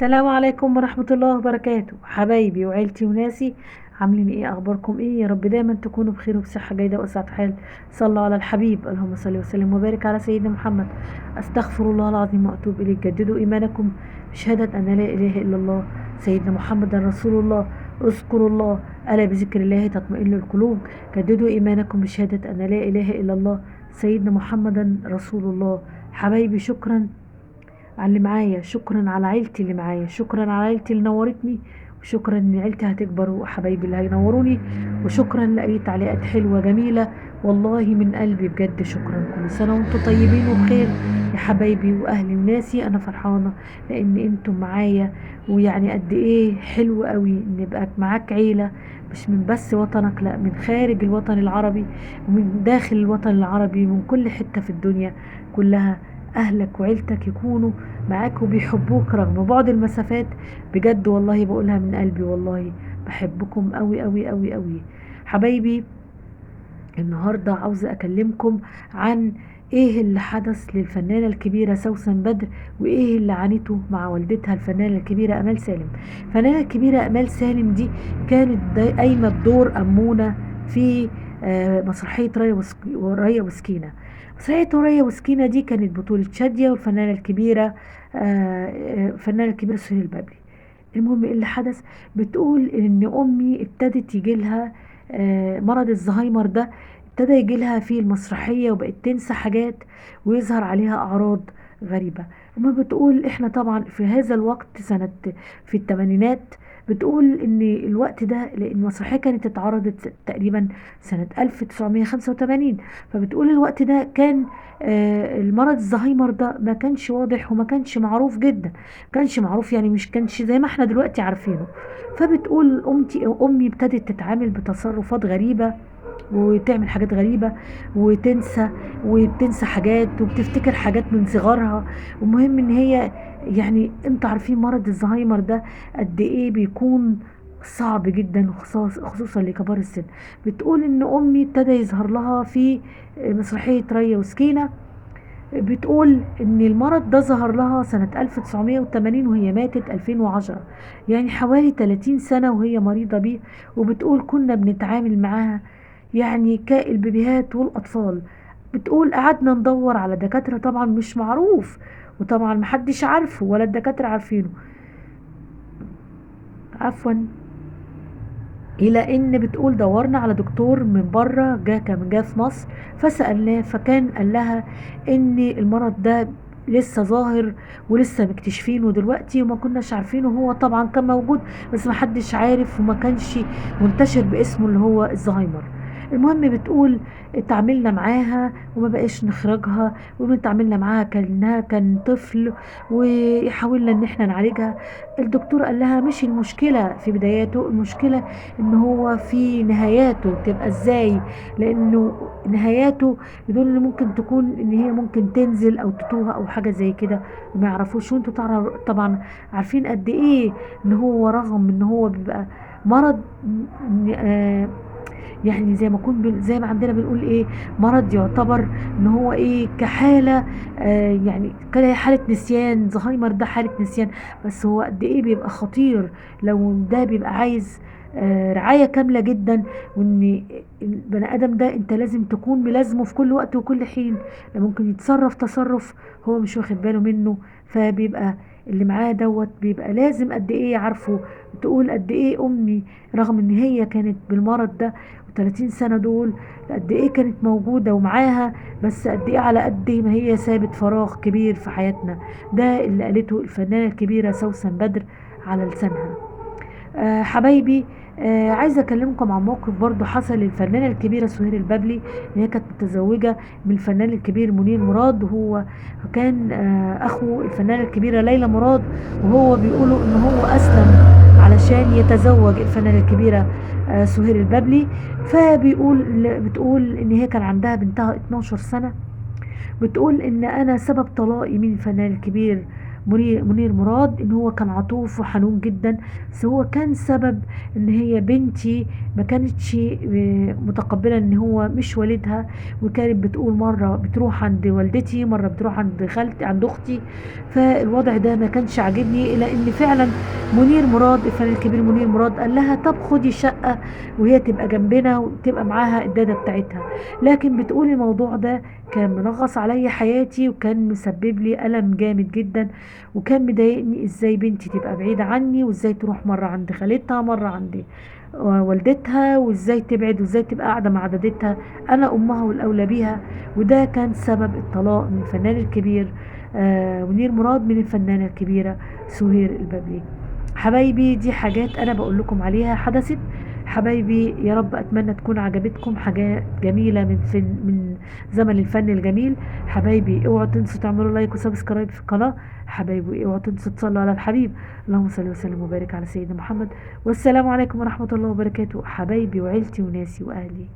السلام عليكم ورحمة الله وبركاته. حبايبي وعيلتي وناسي، عاملين ايه؟ اخباركم ايه؟ يا رب دايما تكونوا بخير وبصحة جيدة واسعة حال. صلوا على الحبيب، اللهم صل وسلم وبارك على سيدنا محمد. استغفر الله العظيم واتوب اليه. جددوا ايمانكم بشهادة ان لا اله الا الله سيدنا محمد رسول الله. اذكروا الله، الا بذكر الله تطمئن القلوب. جددوا ايمانكم بشهادة ان لا اله الا الله سيدنا محمد رسول الله. حبايبي شكرا على اللي معايا، شكرا على عيلتي اللي معايا، شكرا على عيلتي اللي نورتني، وشكرا ان عيلتي هتكبر وحبايبي اللي هينوروني، وشكرا لاي تعليقات حلوة جميلة والله من قلبي بجد شكرا. كل سنة وانتم طيبين وبخير يا حبايبي واهلي وناسي. انا فرحانة لان انتم معايا، ويعني قد ايه حلو قوي ان يبقى معاك عيله مش من بس وطنك، لا من خارج الوطن العربي ومن داخل الوطن العربي، من كل حتة في الدنيا كلها اهلك وعيلتك يكونوا معاك وبيحبوك رغم بعد المسافات. بجد والله بقولها من قلبي، والله بحبكم قوي قوي قوي قوي. حبايبي النهارده عاوزه اكلمكم عن ايه اللي حدث للفنانه الكبيرة سوسن بدر، وايه اللي عانته مع والدتها الفنانة الكبيرة امال سالم. الفنانة الكبيرة امال سالم دي كانت قايمة بدور امونه في مسرحية ريا وسكينة. مسرحية ريا وسكينة دي كانت بطوله شاديه والفنانه الكبيرة الفنانة الكبيرة سهير البابلي. المهم ايه اللي حدث؟ بتقول ان امي ابتدت يجيلها مرض الزهايمر ده، ابتدى يجيلها في المسرحية وبقت تنسى حاجات ويظهر عليها اعراض غريبة. المهم بتقول احنا طبعا في هذا الوقت سنة في الثمانينات، بتقول ان الوقت ده لان المسرحية كانت اتعرضت تقريبا سنة 1985، فبتقول الوقت ده كان المرض الزهايمر ده ما كانش واضح وما كانش معروف جدا، كانش معروف يعني مش كانش زي ما احنا دلوقتي عارفينه. فبتقول امي ابتدت تتعامل بتصرفات غريبة وتعمل حاجات غريبة وتنسى، وبتنسى حاجات وبتفتكر حاجات من صغرها. المهم ان هي يعني انتوا عارفين مرض الزهايمر ده قد ايه بيكون صعب جدا، خصوصا لكبار السن. بتقول ان امي ابتدى يظهر لها في مسرحية ريا وسكينة. بتقول ان المرض ده ظهر لها سنة 1980 وهي ماتت 2010، يعني حوالي 30 سنة وهي مريضة بيه. وبتقول كنا بنتعامل معاها يعني كالبيبيهات والأطفال. بتقول قعدنا ندور على دكاترة، طبعا مش معروف وطبعا محدش عارفه ولا الدكاترة عارفينه، عفوا، الى ان بتقول دورنا على دكتور من بره جه في مصر، فسألناه فكان قال لها ان المرض ده لسه ظاهر ولسه مكتشفينه دلوقتي وما كناش عارفينه. هو طبعا كان موجود بس ما حدش عارف وما كانش منتشر باسمه اللي هو الزهايمر. المهم بتقول اتعاملنا معاها وما بقاش نخرجها، واتعاملنا معاها كانها كان طفل، وحاولنا ان احنا نعالجها. الدكتور قال لها مش المشكلة في بداياته، المشكلة ان هو في نهاياته تبقى ازاي، لانه نهاياته بدون ان ممكن تكون ان هي ممكن تنزل او تتوه او حاجة زي كده وما يعرفوش. وانتوا طبعا عارفين قد ايه ان هو رغم ان هو بيبقى مرض يعني زي ما كون زي ما عندنا بنقول ايه، مرض يعتبر ان هو ايه كحاله، يعني كحاله نسيان. زهايمر ده حاله نسيان، بس هو قد ايه بيبقى خطير لو ده بيبقى عايز رعاية كاملة جدا، وان البني ادم ده انت لازم تكون ملازمه في كل وقت وكل حين، ممكن يتصرف تصرف هو مش واخد باله منه، فبيبقى اللي معاه دوت بيبقى لازم قد ايه عارفه. تقول قد ايه امي رغم ان هي كانت بالمرض ده 30 سنة دول قد ايه كانت موجودة ومعاها، بس قد ايه على قد ما هي سابت فراغ كبير في حياتنا. ده اللي قالته الفنانة الكبيرة سوسن بدر على لسانها. حبايبي عايزة اكلمكم عن موقف برضو حصل للفنانة الكبيرة سهير البابلي، ان هي كانت متزوجة من الفنان الكبير منير مراد، وهو كان اخو الفنانة الكبيرة ليلى مراد، وهو بيقولوا ان هو اسلم علشان يتزوج الفنانة الكبيرة سهير البابلي. فبيقول بتقول ان هي كان عندها بنتها 12 سنة. بتقول ان انا سبب طلاقي من الفنان الكبير منير مراد ان هو كان عطوف وحنون جدا، بس هو كان سبب ان هي بنتي ما كانتش متقبلة ان هو مش والدها، وكانت بتقول مرة بتروح عند والدتي، مرة بتروح عند خالتي، عند اختي. فالوضع ده ما كانش عاجبني، الى ان فعلا منير مراد الفنان الكبير منير مراد قال لها طب خدي شقة وهي تبقى جنبنا وتبقى معاها الدادة بتاعتها. لكن بتقول الموضوع ده كان منغص عليا حياتي، وكان مسبب لي ألم جامد جدا، وكان مضايقني ازاي بنتي تبقى بعيدة عني، وازاي تروح مرة عند خالتها، مرة عند والدتها، وازاي تبعد، وازاي تبقى قاعدة مع دادتها، انا امها والاولى بيها. وده كان سبب الطلاق من الفنان الكبير منير مراد من الفنانة الكبيرة سهير البابلي. حبايبي دي حاجات انا بقول لكم عليها حدثت. حبايبي يا رب اتمنى تكون عجبتكم، حاجات جميلة من زمن الفن الجميل. حبايبي اوعوا تنسوا تعملوا like و subscribe في القناة. حبايبي اوعوا تنسوا تصلوا على الحبيب، اللهم صل وسلم وبارك على سيدنا محمد، والسلام عليكم ورحمة الله وبركاته. حبايبي وعيلتي وناسي واهلي.